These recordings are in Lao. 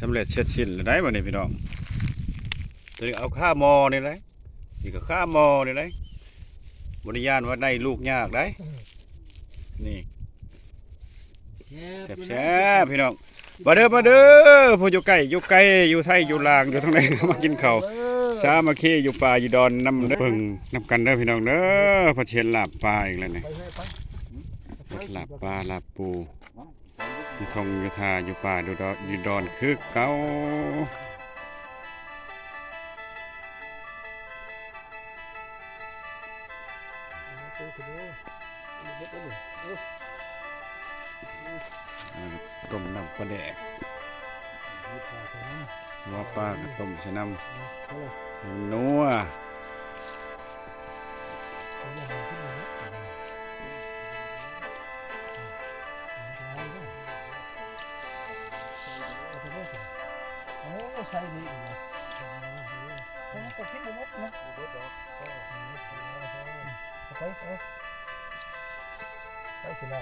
ສຳເລັດເສັດສິ້ນແລ້ວໄດ໋ບັດນີ້ພີ່ນ້ອງ. ຕົວນີ້ເອົາຄາໝໍ້ນີ້ໄດ໋ ນີ້ກໍຄາໝໍ້ນີ້ໄດ໋ ບໍ່ໄດ້ຢ້ານວ່າໄດ້ລູກຍາກໄດ໋ ນີ້ ແຊບໆ ພີ່ນ້ອງ. ມາເດີ ມາເດີ ຜູ້ຢູ່ໃກ້ຢູ່ໄກ ຢູ່ໄທຢູ່ລາງ ຢູ່ທາງໃດ ມາກິນເຂົ້າ ເອີ ສາມັກຄີຢູ່ປ່າຢູ່ດອນນຳເດີ. ເບິ່ງນຳກັນເດີພີ່ນ້ອງເດີ ເພິ່ນຊິເຮັດລາບປາອີກແລ້ວນີ້ ເຮັດລາບປາລາບປູ ຢູ່ທົ່ງຢູ່ທ່າ ຢູ່ປ່າ ຢູ່ດອນ ຢູ່ດອນຄືເກົ່າ. ຕົ້ມນ້ຳປາແດກ ຫົວປາກໍຕົ້ມໃສ່ນ້ຳ ໃຫ້ມັນນົວ. ໂອ້ ໃສ່ດີອີກ ເອີ ມັນກໍກິນບໍ່ໝົດເນາະ ບໍ່ໝົດດອກ ເອີ ເອົາໄປ ເອົາ ໄປຊິລະ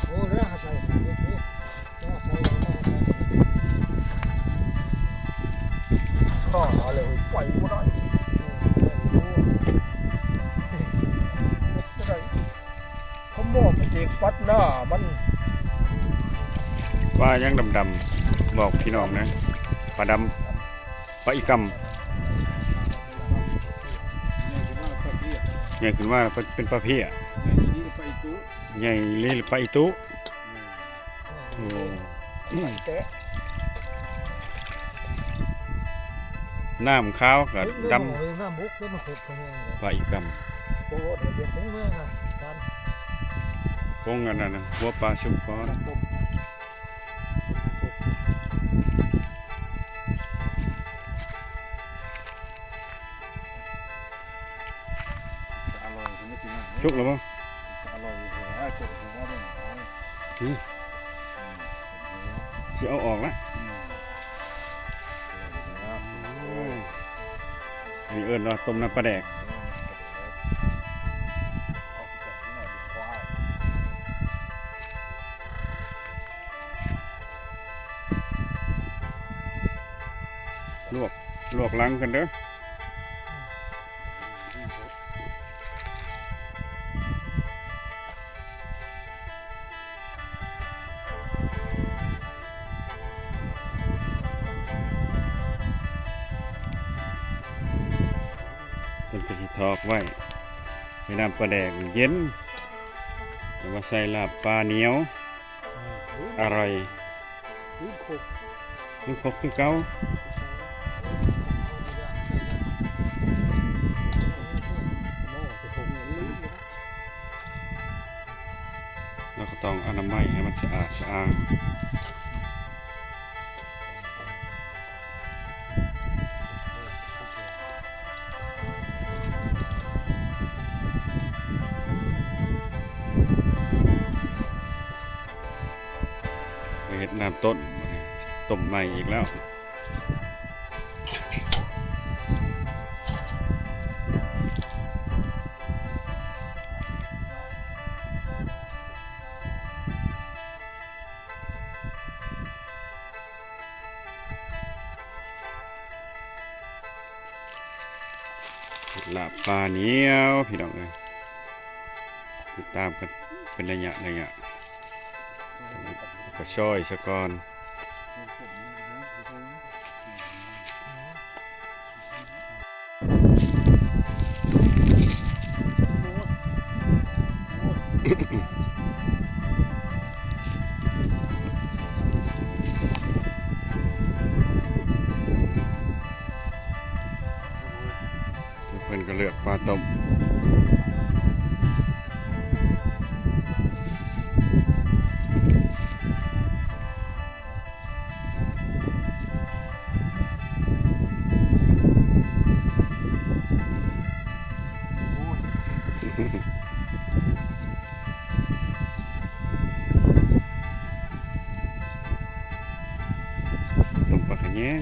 ໂອ້ ແລ້ວໃສ່ ໂອ້ ໂອ້ ຂ້າເລີຍໄປບໍ່ໄດ້ ເຮັດຈັ່ງໃດ ຂະໝໍ້ມັນຊິປັດໜ້າມັນ. ປາຫຍັງດຳໆ ບອກພີ່ນ້ອງແດ່ ປາດຳ ປາອີ່ກຳ ໃຫຍ່ຂຶ້ນມາເປັນປາເພຍ ໃຫຍ່ຂຶ້ນມາເປັນປາເພຍ ໃຫຍ່ອີ່ຫຼີປາອີ່ຕຸ ໃຫຍ່ອີ່ຫຼີປາອີ່ຕຸ. ໂອ້ ແຕະ ນ້ຳຂາວກໍດຳ ນ້ຳບົກເດ້ ມັນຂົດຂະແຍງເດ້ ປາອີ່ກຳ ໂອ້ ດຽວຄົງແມ່ນະ ຄົງອັນນັ້ນນະ ຫົວປາສຸກກ່ອນ ອະລ່ອຍ ສຸກແລ້ວບໍ່? ອະລ່ອຍ ສຸກແລ້ວ ອືມ ຊິເອົາອອກລະ ອືມ ໂອ້ຍ ອັນນີ້ເອີ້ນວ່າຕົ້ມນ້ຳປາແດກ. ລວກ ລວກຫຼັງເພິ່ນເດີ ເພິ່ນກໍຊິຖອກໄວ້ ໃຫ້ນ້ຳປາແດກເຢັນ ແລ້ວມາໃສ່ລາບປາໜຽວ ອືມ ອະລ່ອຍ ຄືຄົກ ຄືຄົກຄືເກົ່າ ເຮົາກໍຕ້ອງອະນາໄມໃຫ້ມັນສະອາດສະອ້າງ. ໄປເຮັດນ້ຳຕົ້ນ ຕົ້ມໃໝ່ອີກແລ້ວ. ເຮັດລາບປາໜຽວ ພີ່ນ້ອງເອີຍ ຕິດຕາມກັນເປັນໄລຍະໄລຍະ ກະຊອຍສະກ່ອນ. ເພິ່ນກໍເລືອກປາຕົ້ມ. ຕົ້ມປາຂະແຍງ.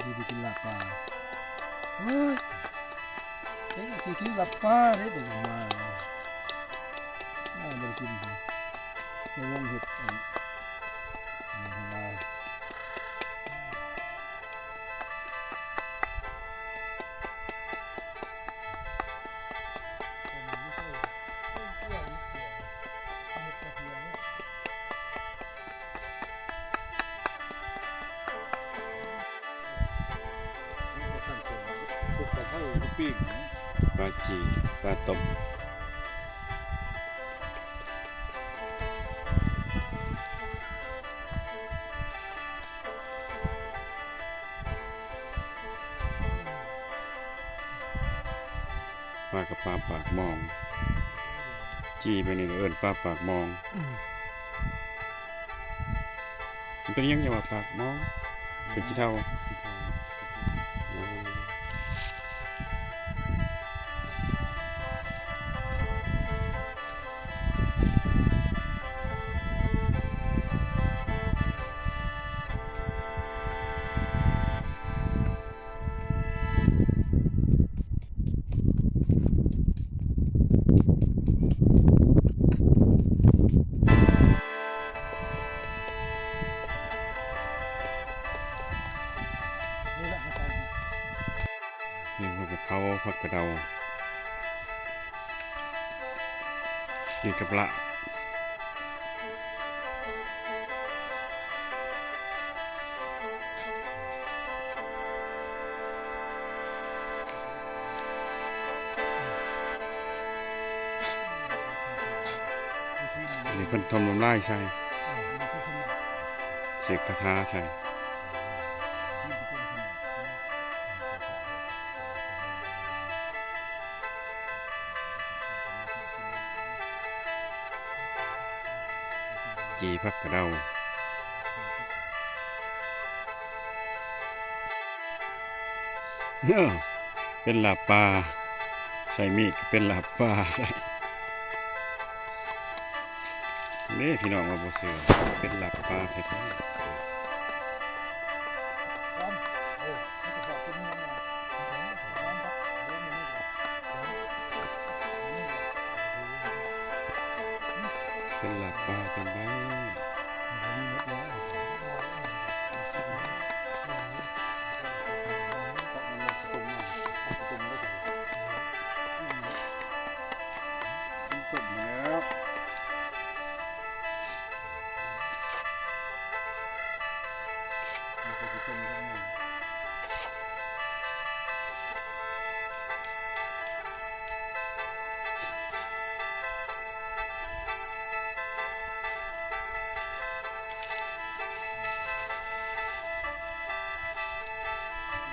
ຊິໄດ້ກິນລາບປາ. ໂອ້ຍ ເຮັດຄືກິນລາບປາເດ້ ເປັນຫຍັງມາ ມາບໍ່ໄດ້ກິນ ໄປວົງເຮັດອັນ ປາຈີ່ ປາຕົ້ມ. ປາກັບປາປາກມອງ ຈີ່ໄປນີ້ເອີ້ນປາປາກມອງ. ອືມ ມັນເປັນຫຍັງຈັ່ງວ່າປາກມອງ? ເປັນຂີ້ເຖົ່າ. ນີ້ເພິ່ນກະເຜົາຜັກກະເດົາ ກິນກັບລາບ. ອັນນີ້ເພິ່ນຖົມນ້ຳລາຍໃສ່ ເສກຄາຖາໃສ່. ຈີ່ຜັກກະເດົາ ເອີ ເປັນລາບປາ ໃສ່ໝີກກະເປັນລາບປາໄດ້. ເດ້ພີ່ນ້ອງວ່າບໍ່ເຊື່ອ ເປັນລາບປາແທ້ໆ. ເອີ ເປັນລາບປາຈັ່ງໃດ? ຕົ້ມແລ້ວ ມັນກໍຊິຕົ້ມຈັກໜ້ອຍ.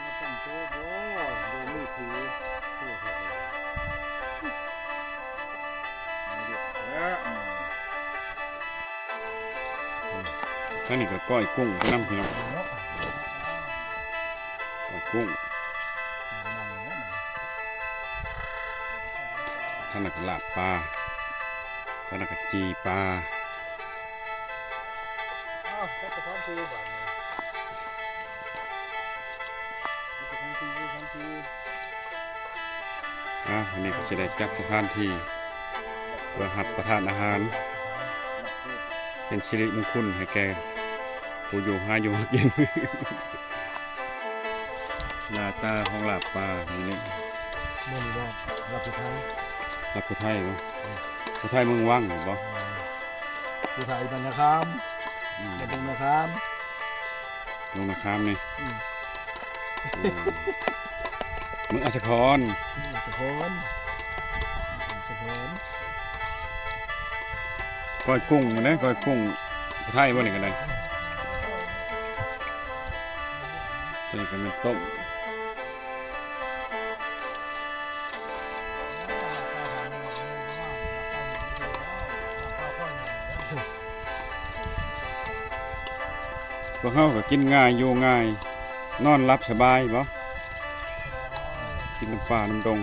ມາຕັ້ງໂຕະບໍ່? ບໍ່ມີຖື. ໂອ້ໂຫ ເອົາເດ້ ແລ້ວ ອືມ ທາງນີ້ກໍກ້ອຍກຸ້ງນຳ ພີ່ນ້ອງ ກ້ອຍກຸ້ງ. ທາງນັ້ນກໍລາບປາ ທາງນັ້ນກໍຈີ່ປາ. ອ້າວ ຈັດສະຖານທີ່ບາດນີ້ ຈັດສະຖານທີ່ ຈັດສະຖານທີ່. ອ່າ ວັນນີ້ກໍຊິໄດ້ຈັດສະຖານທີ່ເພື່ອຮັບປະທານອາຫານ ເປັນສິລິມຸງຄຸນໃຫ້ແກ່ຜູ້ຢູ່ຫາຢູ່ຫາກິນ. ໜ້າຕາຂອງລາບປາມື້ນີ້ ມື້ນີ້ລາບ ລາບຜູ້ໄທ ລາບຜູ້ໄທເນາະ ອືມ ຜູ້ໄທເມືອງວັງແມ່ນບໍ່? ອືມ ຜູ້ໄທບ້ານນາຄາມ ອືມ ບ້ານດົງນາຄາມ ດົງນາຄາມນີ້ ອືມ ເອີ ເມືອງອັດສະພອນ ເມືອງອັດສະພອນ ອັດສະພອນ. ກ້ອຍກຸ້ງນະ ກ້ອຍກຸ້ງໄທບໍ່ນີ້ກໍໄດ້. ຕົວນີ້ກໍແມ່ນຕົ້ມ. ພວກເຮົາກໍກິນງ່າຍຢູ່ງ່າຍ ນອນຫຼັບສະບາຍບໍ່? ກິນນຳປ່ານຳດົງ.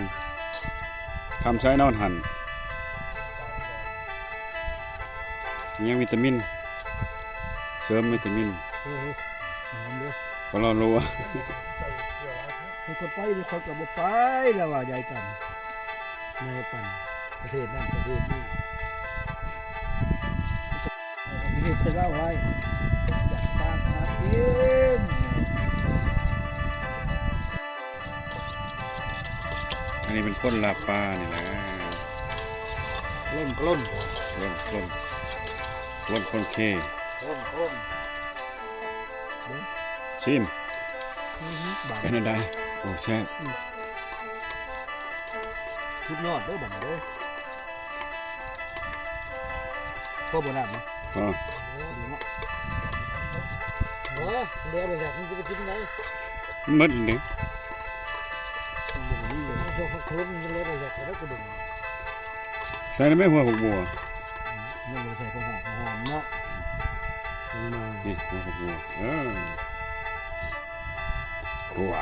ຄ່ຳໃສນອນຫັ້ນ ຍັງວິຕາມິນ ເສີມວິຕາມິນ. ໂອ້ໂຫ ຫອມເດີ້ ກໍລໍລົວ ຂ້ອຍກໍໄປ ຂ້ອຍກໍບໍ່ໄປ ລະວ່າຍາຍກັນ ນາຍປັນ ປະເທດນັ້ນປະເທດນີ້ ເຮັດແຕ່ເວົ້າໄວ້ ຢາກຕາມຫາກິນ. ອັນນີ້ເປັນຄົນລາບປານີ້ແຫຼະ ໂລນ ໂລນ ໂລນ ໂລນ ໂລນຄົນເຄ ໂລນ ໂລນ ຊີມ ອືຮຶ ເປັນຈັ່ງໃດ? ໂອ້ ແຊບ ອືມ ສຸດຍອດເດີ້ບັດນີ້ເດີ້. ພໍບໍ່ນ້ຳນະ? ພໍ. ໂອ້ ເຫຼືອບໍ່ຢາກ ມັນຈະໄປກິນໄດ໋? ໝົດເດ້ ມັນບໍ່ຄັກເຖິງ ມັນເຫຼືອບໍ່ຢາກ ແລ້ວກະເບິ່ງ ໃສ່ໄດ້ແມ່ຫົວຜັກບົວ? ອືມ ຍັງບໍ່ໃສ່ຫົວຫອມ ຫົວຫອມເນາະ ລົງມາ ນີ້ຫົວຜັກບົວ ເອີ. ຄົວ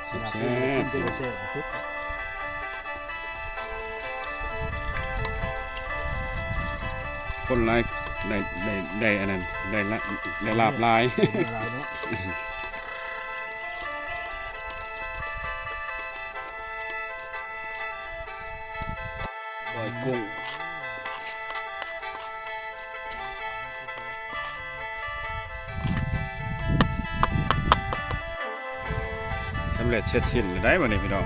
ແຊບໆ ກິນແຕ່ແຊບ ຄົນຫຼາຍ ໄດ້ ໄດ້ ໄດ້ອັນນັ້ນ ໄດ້ລາບ ໄດ້ລາບຫຼາຍ ໄດ້ຫຼາຍເນາະ. ກ້ອຍກຸ້ງ ສຳເລັດເສັດສິ້ນແລ້ວໄດ໋ບັດນີ້ພີ່ນ້ອງ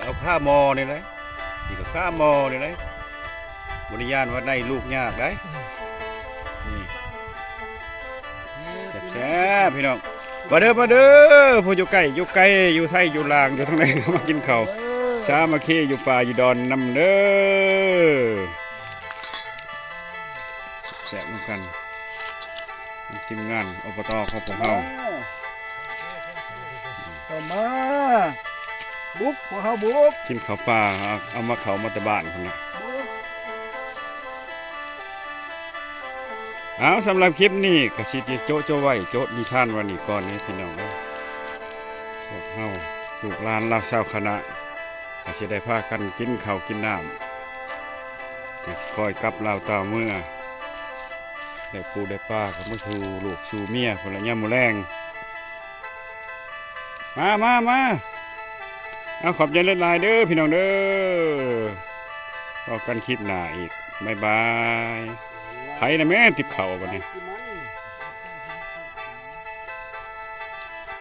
ເອົາຄາໝໍ້ນີ້ແຫຼະ ນີ້ກໍຄາໝໍ້ນີ້ແຫຼະ. ບໍ່ໄດ້ຢ້ານວ່າໄດ້ລູກຍາກໄດ໋ ນີ້ ແຊບໆ ພີ່ນ້ອງ ມາເດີ້ ມາເດີ້ ຜູ້ຢູ່ໃກ້ຢູ່ໄກ ຢູ່ໄທຢູ່ລາງ ຢູ່ທາງໃດກໍມາກິນເຂົ້າ ສາມັກຄີຢູ່ປ່າຢູ່ດອນນຳເດີ້ ແຊບນຳກັນ ທີມງານ ອບຕ ຂອງພວກເຮົາ. ເຂົ້າມາ ບຸກ ພວກເຮົາບຸກ ກິນເຂົ້າປ່າ ເອົາມາ ເຂົ້າມາແຕ່ບ້ານພຸ້ນນະ ບຸກ. ເອົາ ສຳລັບຄລິບນີ້ກະຊິໂຈະ ໂຈະໄວ້ ໂຈະນິທານໄວ້ນີ້ກ່ອນເດີພີ່ນ້ອງເອີຍ ພວກເຮົາ ລູກຫຼານລາວຊາວຄະນະ ກະຊິໄດ້ພາກັນກິນເຂົ້າກິນນ້ຳ ຄ່ອຍກັບລາວຕ່າວເມືອ ໄດ້ປູໄດ້ປາກໍມາສູ່ລູກສູ່ເມຍພຸ້ນລະ ຍາມມື້ແລງ. ມາ ມາ ມາ ເ ເອົາ ຂອບໃຈຫຼາຍໆເດີພີ່ນ້ອງເດີ ພໍ້ກັນຄລິບໜ້າອີກ ບາຍບາຍ. ໃຜລະແມ່ຕິບເຂົ້າບັດນີ້?